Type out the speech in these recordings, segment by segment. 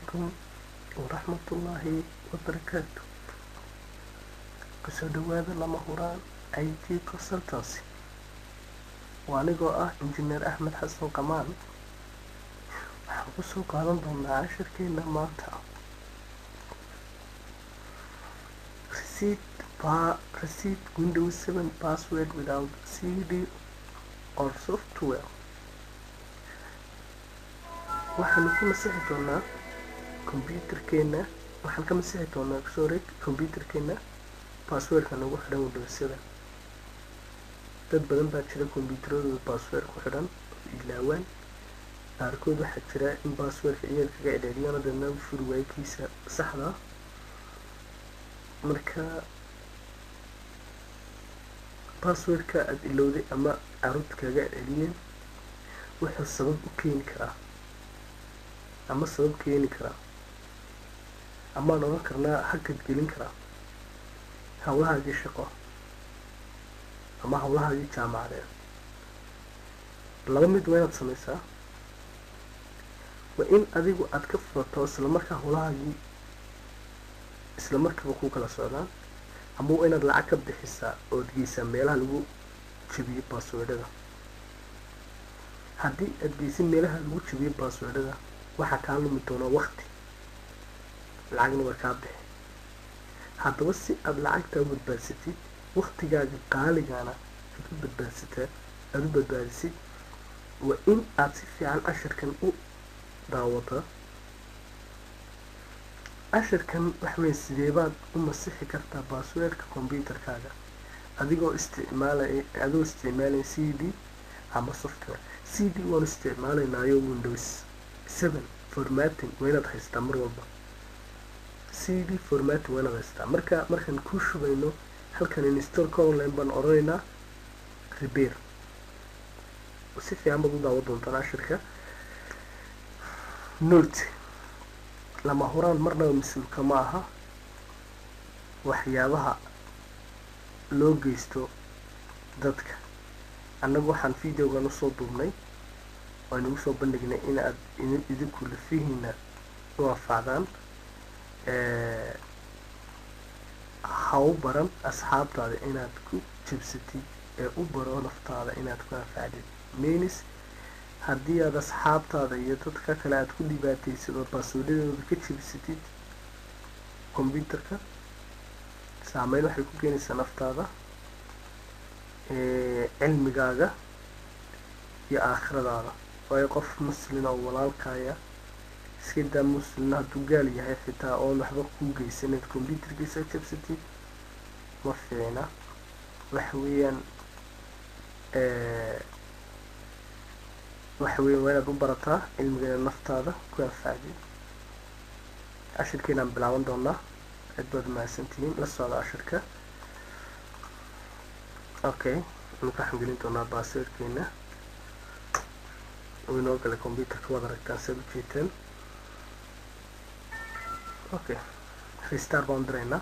Calaykum waraxmatullaahi wabarakaatu. Kusoo dhawaada Lama Huraan IT Consultancy. Waa anigoo ah Injineer Axmed Xasan Qamaan. Waxaan kusoo qaadan doonaa cashirkeena maanta reset reset Windows 7 password without CD or software. Waxaanu ku masixi doonaa computerkeena, waxaan ka masixi doonaa, sorry, computerkeena passwordka nagu xidhan Windows 7. Dad badan baa jira computeradooda password ku xidhan oo ilaawaan. Qaarkood waxaa jira in passwordka iyaga kaga celceliyaan, haddana u furi waayo kiisa saxda. Marka passwordka aada ilowday ama caruurta kaga celceliyeen wuxuu sabab u keeni karaa ama sabab keeni karaa amaan oran karnaa hakad gelin karaa howlahaagii shaqo ama howlahaagii jaamacadeed. Laba mid waa inaad sameysaa: waa in adigu aada ka furato isla markaa howlahaagii isla markiiba kuu kala socdaan, ama waa inaad lacag ka bixisaa ood geysaa meelaha lagu jabiyo passwordada. Haddii aad geysid meelaha lagu jabiyo passwordada, waxaa kaa lumi doonaa waqti, lacagna waa kaa bixi. Haddaba si aada lacagtaa u badbaadsatid, waqtigaaga qaaligana aad u badbaadsataa, aada u badbaadisid, waa in aad si fiican cashirkan u daawataa. Cashirkan waxweyn: sideebaad u masixi kartaa passwordka computerkaaga adigoo isticmaalay, adigoo isticmaalaya CD ama software? CD waanu isticmaalaynaayo Windows 7 formatting waa inaad haystaa mar walba. CD formatting waa inaad haystaa. Marka markaan ku shubayno halkan install online baan odhanaynaa, repair. Si fiican baad u daawan doontaan cashirka. Note: Lama Huraan marnaba mas-uulka ma aha waxyaabaha loo geysto dadka. Annagu waxaan videogan usoo duubnay oo igu soo bandhignay in aad idinku lafihiina u anfacdaan. Ha u baran asxaabtaada inaad ku jebsatid ee u baro naftaada inaad ku anfacdid. Means haddii aad asxaabtaada iyo dadka kale aad ku dhibaataysid oo passwordadooda ka jebsatid computerka, saameyn waxay ku keenaysaa naftaada, cilmigaaga iyo aakhiradaada. Waayo qof muslina oo walaalkaya, iska daa muslina, hadduu gaal yahay xitaa oon waxba kuu geysan, inaad computerkiisa jabsatid ma fiicna. Waxa weeyaan waa inaad u barataa cilmigana naftaada ku anfacdid. Cashirkeenaan bilaaban doonaa. Aad baad mahadsantihiin, la socda cashirka. Okay, imika waxaan gelin doonaa passwordkeena. Uu inoo galay computerka, waad aragtaan saad ujeedtaan. Okay, restart baan diraynaa.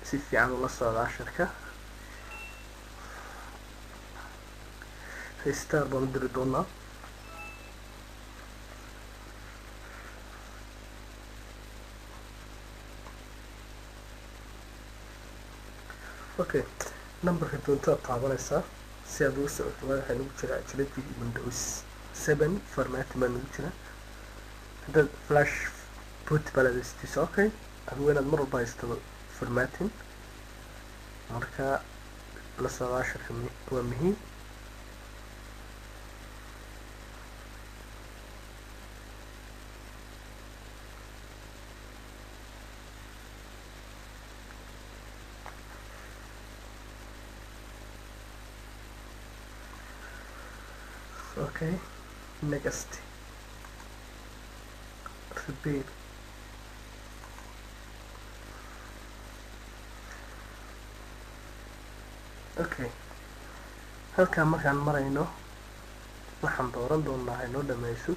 Si fiican ula socda cashirka. Restart baan u diri doonaa. Okay, numberka doontaad taabanaysaa si aad ugu socoto. Waxaa nagu jira ajiladii Windows 7 formatting baa nagu jira. Haddaad flash boot balaadaystiisa, okay, adigu inaad mar walba haysto formatting. Marka la socda casharka, waa muhiim. Okay, next, repair. Okay, halkaan markaan marayno waxaan dooran doonaa, inoo dhameyso,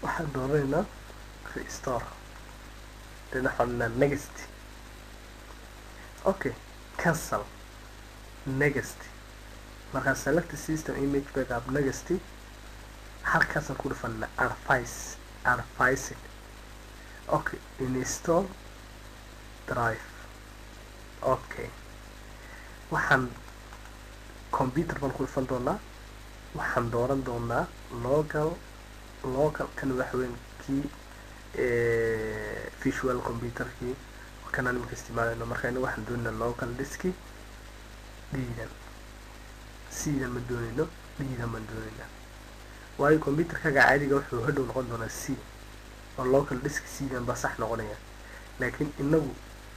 waxaan dooranaynaa restore, then waxaan next. Okay, cancel, next. Markaa select system image backup, next, halkaasaan ku dhufanaa advice, advised. Okay, install drive. Okay, waxaan computer baan ku dhufan doonaa. Waxaan dooran doonaa local. Kan waxa weyn kii virtual computerkii kanaan imika isticmaalayno. Marka inaga waxaan doonaynaa local diski D-dan, C-dan ma doonayno, D-dan baan doonaynaa, waayo computerkaga caadiga wuxuu hadhow noqon doonaa C oo local disk C-dan baa sax noqonaya. Laakiin inagu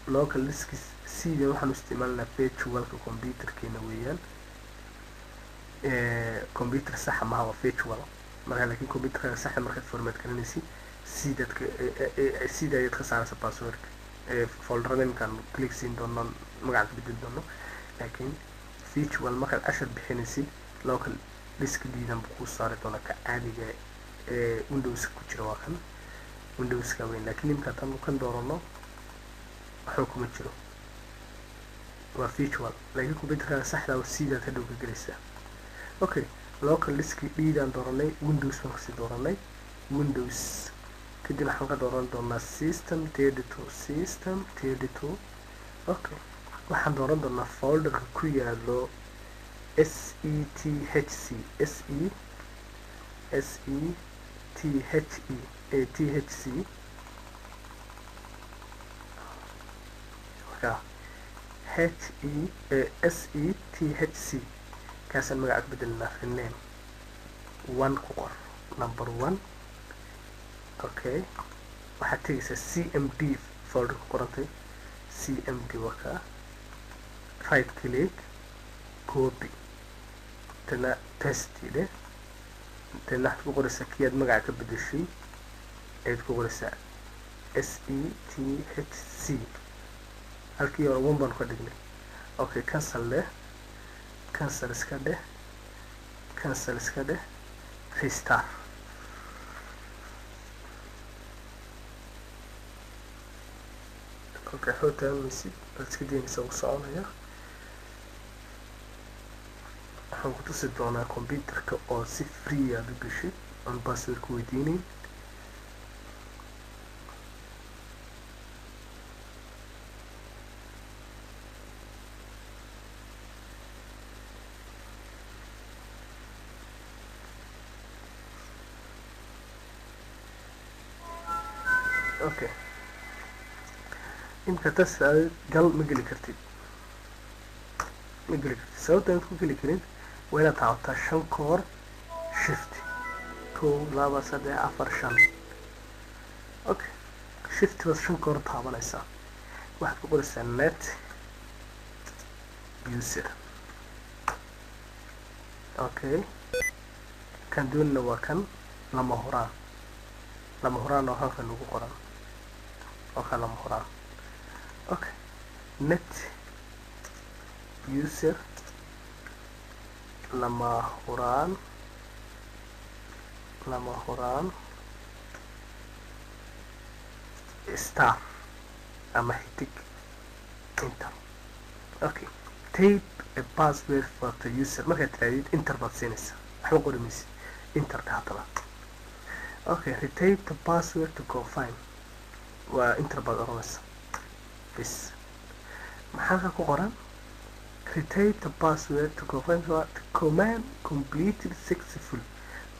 local disk C-dan waxaan u isticmaalanaa virtualka computerkeena weeyaan. Computer saxa maha, waa virtual. Marka laakiin computerkaga saxa markaad format garanaysid, C-daad C-da ayaad ka saaraysa passwordka. Folderada iminkaan click siin doono, magaca ka bedeli doono. Laakiin virtual markaad cashar bixinaysid, local disk D-dan buu kuu saari doonaa. Ka caadiga ee Windowska ku jira waa kan Windowska weyn. Laakiin imika haddaan kan doorano, waxba kuma jiro, waa virtual. Laakiin computerkaaga saxda oo C-daad hadhow ka gelaysaa. Okay, local disk D-daan dooranay, Windows baan kasii dooranay. Windows kadib waxaan ka dooran doonaa system 32, system 32. Okay, waxaan dooran doonaa folderka ku yaalo SETHC, S E S E T H E A T H C, marka H E S E T H C kaasaan magaca ku bedelinaa. Rename, one ku qor, number one. Okay, waxaad tegaysaa CMD folder ku qorantay CMD, waa kaa. Right click, copy, tana test dheh. Tana waxaad ku qoraysaa kii aad magaca ka bedeshay ayaad ku qoraysaa, SETHC. Halkii hore one baan ka dhignay. Okay, cancel dheh, cancel iska dheh, cancel iska dheh, restart. Okay, xoo taamaysid, waad iska daynaysaa, wuu soconaya. Waxaan ku tusi doonaa computerka oo si free aad u geshid oon password ku weydiineyn. Okay, imika tas gal ma geli kartid, ma geli kartid. Sababta aad ku geli karin waa inaad taabataa shan koor shift: kow, laba, saddex, afar, shan. Okay, shift baad shan koor taabanaysaa. Waxaad ku qoraysaa net user. Okay, kan doonina waa kan lama huraan, lama huraan oo halkan ugu qoran oo kan lama huraan. Okay, net user lama huraan, lama huraan star ama xidig, enter. Okay, type a password for the user. Markaad tirahdid enter baad siinaysaa, waxba qori maysid, enter ka haddaba. Okay, retype the password to confirm, waa enter baad oranaysaa bis. Maxaa halka ku qoran? Retype the password to confirm, the command completed successful.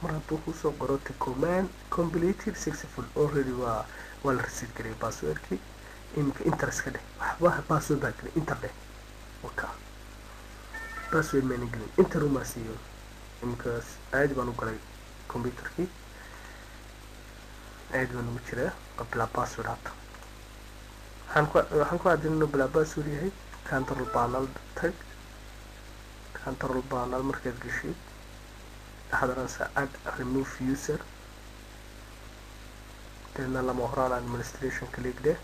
Mar hadduu kusoo qoro "the command completed successful", already waa la reset gariyay passwordkii. Iminka enter iska dheh, waxba password baa gelin, enter dheh. Waka password mayna gelin, enter umaa siiyo. Iminkaas caadi baan u galay computerkii, caadi baan ugu jiraa, waa bilaa password. Hadda waxaan ku caddayn inuu bilaa password yahay. Control panel tag. Control panel markaad geshid, waxaad oranaysaa add remove user, deedna lama horaan administration click dheh,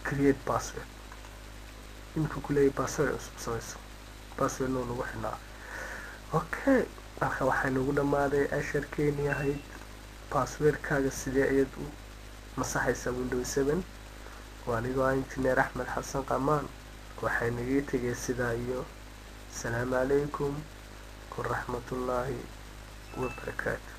create password. Iminka ku leeyahay password cusub samayso, password noo nagu xidhnaa. Okay, marka waxaa nagu dhammaaday casharkeeni ahayd passwordkaaga sidee ayaad u masaxaysaa Windows 7. Waa anigoo ah Engineer Axmed Xasan Qamaan. Waxay naga tegay sidaa iyo salaamu calaykum. Waraxmatullaahi wabarakaatu.